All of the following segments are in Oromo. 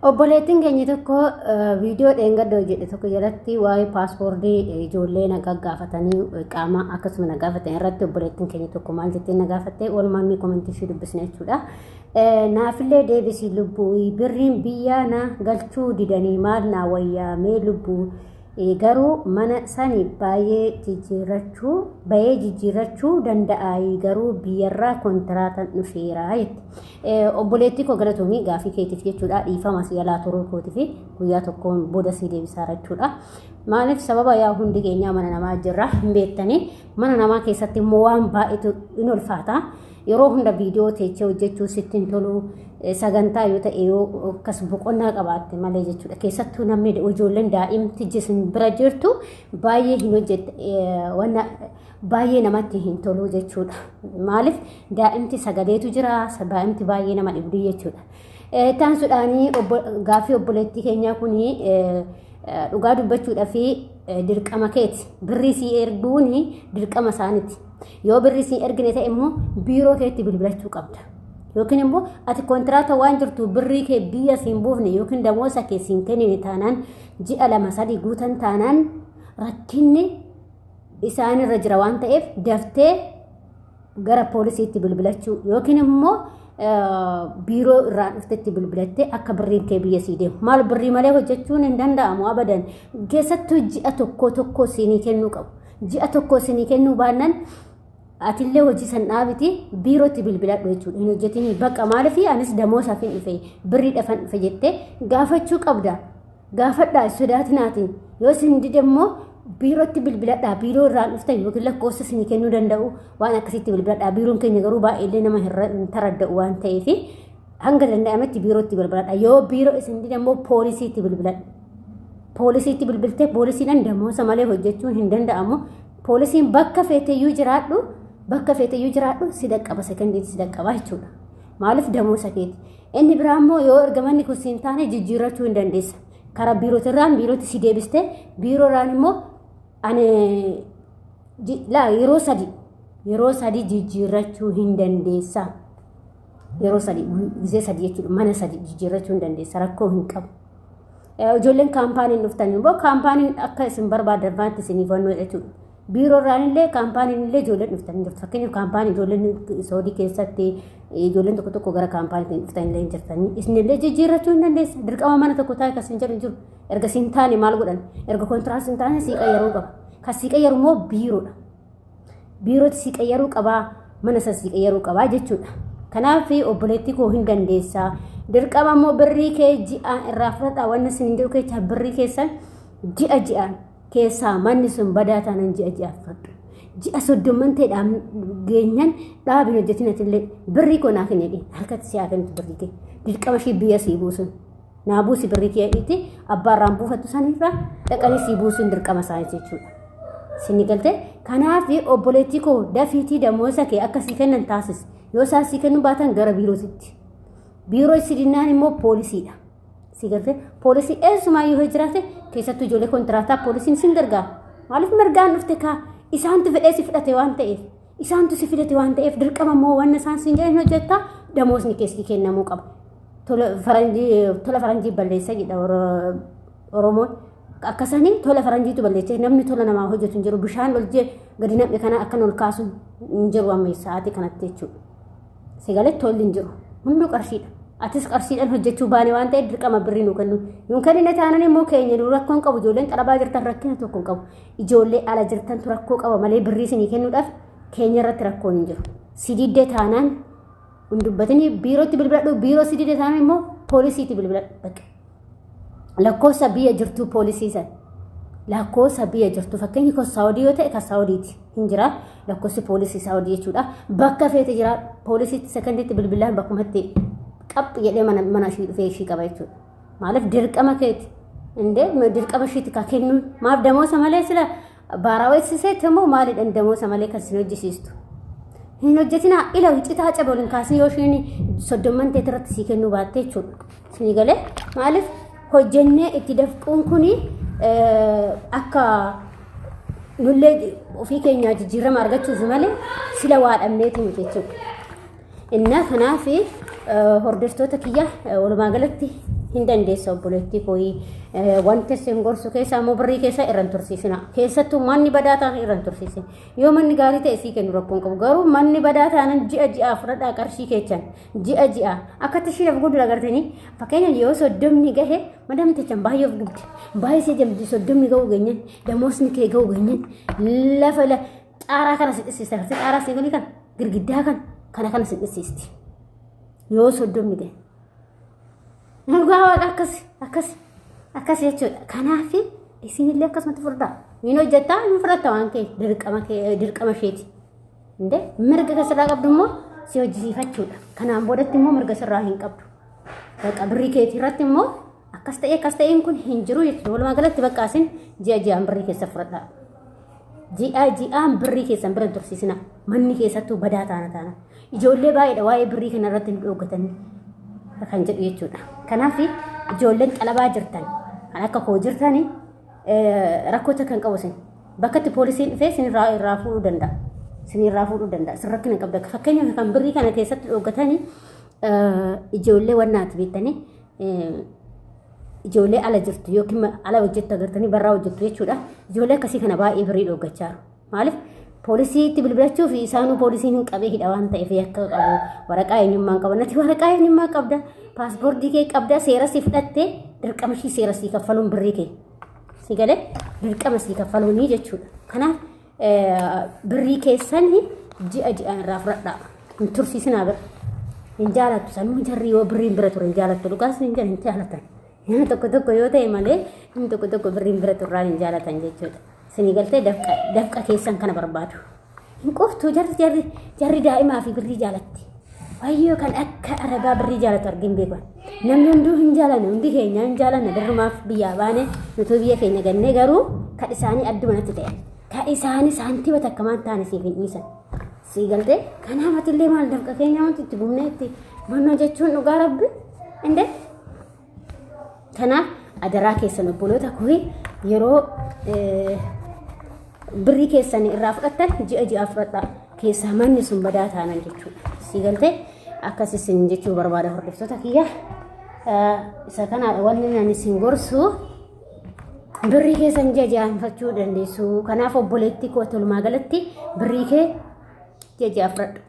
Obboleettiin keenya tokko viidiyoo dheengadda hojjedhe tokko jalatti waa'ee paaspoortii ijoollee na gaggaafatanii qaama akkasuma na gaafatan irratti obboleettiin keenya tokko maal jettee na gaafatte walumaan ni komentii ishee dubbisne jechuudha. Naafillee deebisii lubbuu birriin biyyaa na galchuu didanii maal naa wayyaa mee lubbuu Garuu mana sani baay'ee jijjiirrachuu bayee jijjiirrachuu danda'aayi garuu biyyarraa kontiraatan dhufeera jette. Obboleettii koo galatoomii gaafii keetiif jechuudha dhiifama si jalaa turuu kootiif guyyaa tokkoon booda si deebisaa jechuudha. Maaliif sababa yaa hundi keenyaa mana namaa jirra hin beektanii mana namaa keessatti immoo waan baay'eetu in ulfaata. Yeroo hunda viidiyoo teechee hojjechuu sitti hin tolu sagantaa yoo ta'e yoo akkas boqonnaa qabaatte malee jechuudha. Keessattuu namni ijoolleen daa'imti isin bira jirtu baay'ee hin hojjette wanna baay'ee namatti hin tolu jechuudha. Maaliif daa'imti sagaleetu jira daa'imti baay'ee nama dhibdu jechuudha. Taansuudhaanii gaaffii obboleettii keenyaa kuni dhugaa dubbachuudhaa fi dirqama keeti. Birrii sii erguun dirqama isaaniiti. Yoo birrii sii ergine ta'e immoo biiroo keetti bilbilachuu qabda. Yookiin immoo ati kontiraata waan jirtu birrii kee biyya siin buufne yookiin damoosa kee siin kennine taanaan ji'a lama sadii guutan taanaan rakkinni isaanirra jira waan ta'eef daftee gara poolisiitti bilbilachuu yookiin immoo biiroo irraa dhuftetti bilbilattee akka birriin kee biyya sii deemu. Maal birrii malee hojjechuun hin danda'amu abadan. Keessattuu ji'a tokko tokko siinii kennuu qabu. Ji'a tokko siinii kennuu baannaan atillee hojii san dhaabiti biirootti bilbiladhu jechuudha. Hin hojjetinii bakka maaliif anis damoosaaf hin dhufe birrii dhafan dhufe jettee gaafachuu qabda. Gaafadhaa hin sodaatinaatiin. Yoo isin dide immoo biirootti bilbiladhaa. Biiroo irraan dhuftan yookiin lakkoofsa isinii kennuu danda'u waan akkasitti bilbiladhaa. Biiroon keenya garuu baay'eellee nama hin taradda'u waan ta'eef hanga danda'ametti biirootti bilbiladhaa. Yoo biiroo isin dide immoo poolisiitti bilbiladha. Poolisiitti bilbiltee poolisiidhaan damoosa malee hojjechuun hin danda'amu. Poolisiin bakka feeteyyuu jiraadhu bakka feeteyyuu jiraadhu si dhaqqaba sekondiitti si dhaqqaba jechuudha. Maaliif damoosa keeti. Inni biraa immoo yoo ergamanni kun siin taane jijjiirrachuu hin dandeessa. Karaa biirootirraan biirootti si deebiste biiroorraan immoo ani laa yeroo sadi jijjiirrachuu hin dandeessa. Yeroo sadi gizee sadi jechuudha mana sadi jijjiirrachuu hin dandeessa rakkoo hin qabu. Ijoolleen kaampaaniin dhuftan immoo kaampaaniin akka isin barbaadan faatti isiniif fannoo jechuudha. Biiroorraan illee kaampaaniin illee ijoolleen dhuftan jirtu. Fakkeenyaaf kaampaanii ijoolleen Saudii keessatti ijoolleen tokko tokko gara kaampaaniitiin dhuftan illee hin jirtanii. Isin illee jijjiirrachuu hin dandeessa. Dirqama mana tokko taa'e kan isin jedhu hin jiru. Erga siin taane maal godhan? Erga kontiraat siin taane sii qayyaruu qaba. Kan sii qayyaru immoo biiroodha. Biirootti sii qayyaruu qabaa, mana sana sii qayyaruu qabaa jechuudha. Kanaaf obboleettii koo hin dandeessaa. Dirqama immoo birrii kee ji'aan irraa fudhadhaa wanni isin hin jedhu keessaa birrii keessan ji'a ji'aan keessaa manni sun badaa taanaan ji'a ji'aan fudhadhu. Ji'a soddomman ta'e geenyaan dhaabin hojjetin atillee birrii koo naa kenni harkatti si haa kennitu birrii kee. Dirqama ishii biyya sii buusun. Naa buusi birrii kee jedhiitti abbaarraan buufattu sanirraa dhaqanii sii buusuun dirqama isaanii jechuudha. Sinni galtee kanaaf obboleettii koo dafiitii damoosa kee akka sii kennan taasisi. Yoo isaan sii kennuu baatan gara biirootitti. Biiroo si dinnaan immoo poolisiidha. Si galtee poolisii eessumaa yoo jiraate keessattuu ijoollee kontiraataa poolisiin sin gargaara. Maaliif mirgaan dhufte kaa isaantu fedhee si fudhate waan ta'eef. Isaantu si fidate waan ta'eef dirqama immoo wanna isaan siin jedhan hojjetta damoosni keessi kennamuu qaba. Tola faranjii balleessa jedha Oromoon. Akkasanii tola faranjiitu balleessa namni tola namaa hojjetu hin jiru bishaan ol gadi namni kana akkan ol kaasu hin jiru amma sa'aatii kanatti jechuudha. Sigalee tolli hin jiru hunduu qarshiidha. Atis qarshiidhaan hojjechuu baane waan ta'eef dirqama birrii nu kennu. Nuun kennine taanan immoo keenya nu rakkoo hin qabu ijoolleen xalabaa jirtan rakkina tokko hin qabu. Ijoollee ala jirtantu rakkoo qaba malee birrii isinii kennuudhaaf keenya irratti rakkoon hin jiru. Si diddee taanaan hin dubbatini biirootti bilbiladhu biiroo si diddee taanaan immoo poolisiitti bilbiladhu. Bakka lakkoofsa biyya jirtuu poolisii san lakkoofsa biyya jirtu fakkeenyi kan Saawudii yoo ta'e kan Saawudiiti hin jira lakkoofsi poolisii Saawudii jechuudha. Bakka feete jira poolisiitti sekondiitti bilbilaan bakkumatti qaphi jedhee mana mana ishii dhufee ishii qaba jechuudha. Maaliif dirqama keeti indee dirqama ishiitti ka kennuun maaf damoosa malee sila baaraa eegsiseetti immoo maalidhaan damoosa malee kan isin hojjisiistu. Hin hojjetinaa ila citaa cabe waliin kaasee yoo isheen soddomman ta'e irratti sii kennuu baatte jechuudha. Isinii galee maaliif hojjennee itti dafquun kuni akka nullee ofii keenyaa jijjiirama argachuuf malee sila waa dhabneeti miti jechuudha. Innaa kanaaf hordoftoota kiyya walumaa galatti Hin dandeessa obboleettii kooyi. Wanti isin gorsu keessaa immoo birrii keessa irra hin tursiisina. Keessattuu manni badaa taana irra hin tursiisin. Yoo manni gaarii ta'e sii kennu rakkoon qabu. Garuu manni badaa taanan ji'a ji'aa fudhadhaa qarshii keechan. Ji'a ji'a. Akkatti ishee of guddu agartanii fakkeenya yoo 30 gahe madamtichan baay'ee of gubdi. Baay'ee see jamdi 30 ga'uu geenyan damoosni kee ga'uu geenyan lafa xaaraa kana si dhisiista. Xaaraa si galii kana girgiddaa kana kana kana si dhisiisti. Yoo 30 gahe. Dhugaa waaqa akkas akkas akkas jechuudha. Kanaaf isinillee akkasumatti fudhadhaa. Hin hojjettaa hin fudhatta waan kee dirqama kee dirqama isheeti. Indee mirga kan sirraa qabdu immoo si hojjisiifachuudha. Kanaan boodatti immoo mirga sirraa hin qabdu. Bakka birrii keetii irratti immoo akkas ta'ee akkas ta'een kun hin jiru jechuudha. Walumaa galatti bakka isin ji'a ji'aan birrii keessa fudhadhaa. Ji'a ji'aan birrii keessan bira hin tursiisina. Manni keessattuu badaa taana taana. Ijoollee baay'eedha waa'ee birrii kana irratti hin dhooggatanii kan jedhu jechuudha. Kanaaf ijoolleen xalabaa jirtan kan akka koo jirtani rakkoota kan qabu isin bakka itti poolisiin dhufee isin irraa irraa fuudhuu danda'a. Isin irraa fuudhuu danda'a. Isin rakkina hin qabda. Fakkeenyaaf kan birrii kana keessatti dhooggatanii ijoollee wannaati beektanii ijoollee ala jirtu yookiin ala hojjettu agartanii barraa hojjettu jechuudha. Ijoollee akkasii kana baay'ee birrii dhooggachaa jiru. Maaliif poolisiitti bilbilachuuf isaanuu poolisiin hin qabee hidha waan ta'eef yakka qabu waraqaa eenyummaa hin qaban. Ati waraqaa eenyummaa qabda paaspoortii kee qabda seera si fudhattee dirqama ishii seera sii kaffaluun birrii kee si galee dirqama sii kaffaluunii jechuudha. Kanaaf birrii keessan ji'a ji'aan irraa fudhadhaa. Hin tursiisinaa bira. Hin jaalattu sanuu jarri yoo birriin bira ture hin jaalattu dhugaas hin jedhan hin jaalatan. Nama tokko tokko yoo ta'e malee namni tokko tokko birriin bira turraan hin jaalatan jechuudha. Isinii galtee dafqa dafqa keessan kana barbaadu. Hin qoftuu jarri jarri jarri daa'imaa fi birrii jaalatti. Wayyoo kan akka arabaa birrii jaalatu argin beekan. Namni hunduu hin jaalanne hundi keenya hin jaalanne birrumaaf biyyaa baane nutuu biyya keenya gannee garuu kan isaanii adduma natti ta'e. Kan isaanii saantima takka maan taane siif hin dhiisan. Sii galtee kanaaf atillee maal dafqa keenya wanti itti gubnee itti mannoo jechuun dhugaa rabbi. Indee Kanaaf adaraa keessan obboloota koo yeroo birrii keessan irraa fudhattan ji'a ji'aa fudhadhaa keessaa manni sun badaa taanan jechuudha. Sii galtee akkas isin jechuu barbaada hordoftoota kiyya. Isa kana wanni ani isin gorsu birrii keessan ji'a ji'aan fudhachuu dandeessu. Kanaaf obboleettii koo walumaa galatti birrii kee ji'a ji'aa fudhadhu.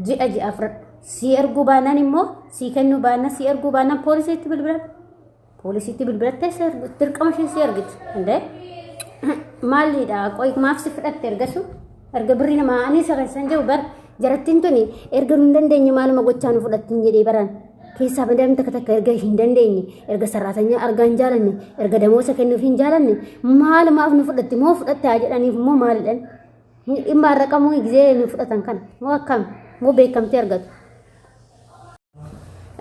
Ji'a ji'a fudhadhu. Sii erguu baannaan immoo sii kennuu baannaan sii erguu baannaan poolisiitti bilbiladhu. Poolisiitti bilbilattee si ergu dirqama isheen si ergiti. Indee maalidha qoy maaf si fudhatte ergasu erga birrii namaa ani isa keessan jiru bar jarattiin tuni erga nu hin dandeenye maaluma gochaa nu fudhattiin jedhee baran keessaa madamni takka takka erga hin dandeenye erga sarraatanyaa argaa hin jaalanne erga damoosa kennuuf hin jaalanne maalumaaf nu fudhatti moo fudhatte haa jedhaniif immoo maalidhan Dhimma har'a qabuu gizee nu fudhatan kana moo akkam moo beekamtii argatu.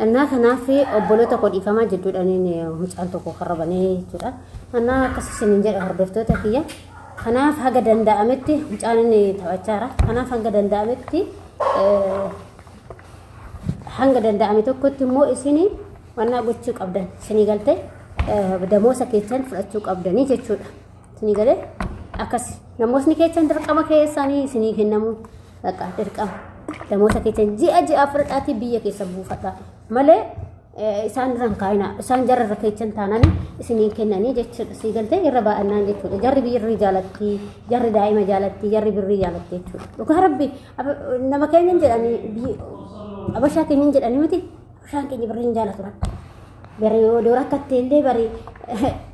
Innaa kanaaf obboloota koo dhiifamaa jidduudhaan mucaan tokko karra banee jechuudha. Innaa akkas isiniin jedha hordoftoota kiyya. Kanaaf haga danda'ametti mucaan inni taphachaara. Kanaaf hanga danda'ametti hanga danda'ame tokkotti immoo isin wannaa gochuu qabdan isinii galtee damoosa keessan fudhachuu qabdanii jechuudha. Isinii galee akkas namootni keessan dirqama keessanii isinii kennamu dhaqa dirqama namoota keessan ji'a ji'a fudhadhaatii biyya keessa buufadha malee isaan irra hin kaa'ina isaan jarra irra keessan taanaan isinii kennanii jechuudha sii galtee irra baa'annaan jechuudha jarri birrii jaalatti jarri daa'ima jaalatti jarri birrii jaalatti jechuudha dhugaa rabbi nama keenya hin jedhanii abashaa keenya hin jedhanii miti abashaan keenya birrii hin jaalatu rabbi. Bari odoo rakkatte illee bari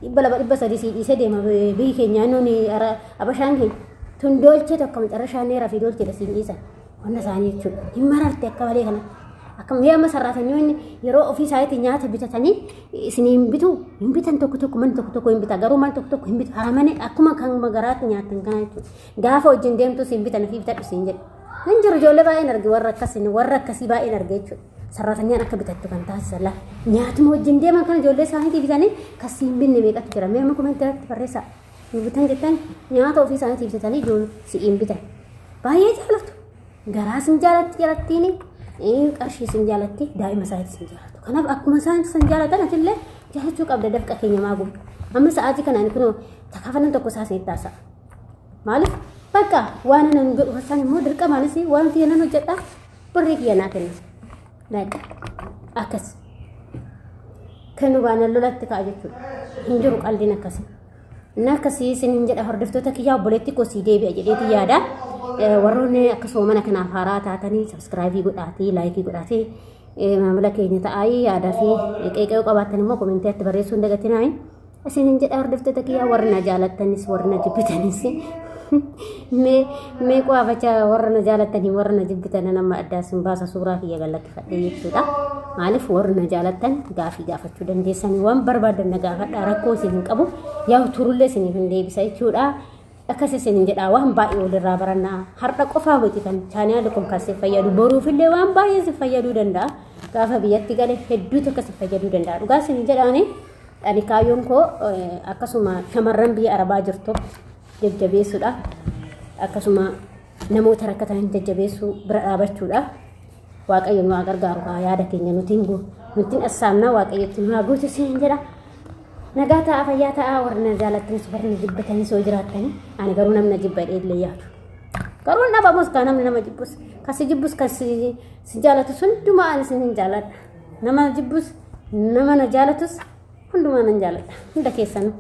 200 300 sii dhiisee deema biyyi keenya nuuni abashaan keenya tun doolchee tokko macarrashaan neeraa fi doolcheedha siin dhiisan wanna isaanii jechuudha hin mararte akka malee kana akka mee amma sarraatanyoonni yeroo ofii isaaniitti nyaata bitatanii isinii hin bitu hin bitan tokko tokko manni tokko tokko hin bita garuu manni tokko tokko hin bitu haramanii akkuma kan magaraatti nyaatan kana jechuudha gaafa wajjin deemtu siin bitan ofii bitadhu siin jedhu hin jiru ijoollee baay'een arge warra akkasii warra akkasii baay'een arge jechuudha. Sarratanyaan akka bitattu kan taasisan laa. Nyaatuma wajjin deeman kana ijoollee isaaniitii bitanii kan siin binne meeqatu jira. Mee amma komentii irratti barreessaa. Nu bitan jettan nyaata ofii isaaniitii bitatanii ijoollee si'iin bitan. Baay'ee jaalatu. Garaa sin jaalatti jalattiini qarshii sin jaalatti daa'ima isaaniitii sin jaalatu. Kanaaf akkuma isaan sin jaalatan atillee jaalachuu qabda dafqa keenya maa gubdu. Amma sa'aatii kanaan kunoo takaafanan tokko isaa isinitti haasa'a. Maaliif bakka waan nan godhu san immoo dirqamaanis waan kiyya nan hojjedha. Birrii kiyya naa kenna. Bakka akkas. Kennu baanaan lolatti ka'a jechuudha. Hin jiru qaldiin akkasii. Inni akkasii isiniin jedha hordoftoota kiyyaa, obboleetti koo sii deebi'a jedheeti yaada. Warroonni akkasuma mana kanaaf haaraa taatanii subscribe godhaatii, like godhaatii maamila keenya ta'aa, yaadaa fi qeeqee qabaattan immoo comment atti barreessuu hin dagatinaa. Isiniin jedha hordoftoota kiyyaa, warri na jaalattanis warri na jibbitanis, mee mee qo'aafachaa, warra na jaalattanii warra na jibbitan nama addaa sin baasa suuraa kiyya gallakkifadhe jechuudha. Maaliif, warri na jaalattan gaafii gaafachuu dandeessanii, waan barbaadan na gaafadha, rakkoo isin hin qabu, yaa turullee isiniif hin deebisa jechuudha. Akkas isiniin jedha, waan baay'ee walirraa barannaa. Har'a qofaa miti kan channel kun kan si fayyadu, boruufillee waan baay'ee si fayyaduu danda'a. Gaafa biyyatti gale hedduutu akka si fayyaduu danda'a. Dhugaa isiniin jedhaani, ani kaayyoon koo akkasuma shamarran biyya Arabaa jirtu jajjabeessuudha. Akkasuma namoota rakkatan jajjabeessuu bira dhaabachuudha. Waaqayyo nu haa gargaaru, haa yaada keenya nutiin nutiin assaamnaa, Waaqayyotti nu haa guutu isiniin jedha. Nagaa ta'a, fayyaa ta'a, warri na jaalattanis warri na jibbatanis yoo jiraattani, ani garuu namni na jibba illee yaadu. Garuu hin dhabamus kan namni nama jibbus, kan si jibbus kan si jaalatus hundumaa ani isin hin jaaladha. Nama na jibbus nama na jaalatus hundumaa nan jaaladha. Hunda keessanuu.